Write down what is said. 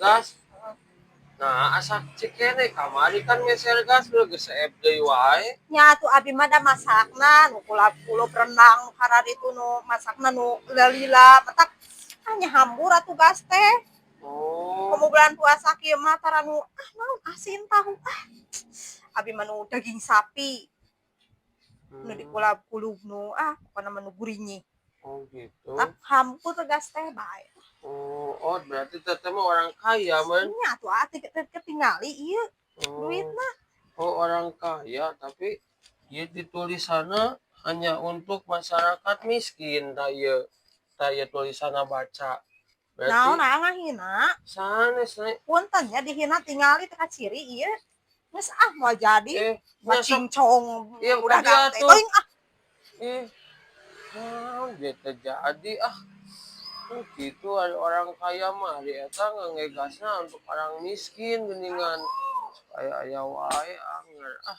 Gas. Nah, asa cikene kamari kan meser gas geus seep deui wae. Nya atuh abi mah da masakna nu kulap-kulup rendang nu kararitu, nu masakna nu lila, matak ah nya hambur atuh gas teh. Oh. Komo bulan puasa kieu mah tara nu ah naon, asin tahu ah. Abi mah nu daging sapi. Nu dikulap-kulub nu ah pokona mah nu gurinyih. Oh gitu. Tak hampur gas teh bae. Oh, berarti teteh mah orang kaya man. Nya atuh ah ketingali ieu duitna. Oh, orang kaya, tapi ieu ditulisanna hanya untuk masyarakat miskin, tah ieu. Tah ieu tulisanna baca. Berarti Naon aa ngahina? Sanes ne. Punten nya dihina, tingali teh kaciri ieu. Geus ah, moal jadi. Eh, nya sok Macincong Iya, udah dia gante. tuh. Teuing ah. Ih. Naon dia teh jadi ah. Oh, gitu ada orang kaya mah di eta ngangge gasna untuk orang miskin geuningan. Aya aya wae anger ah.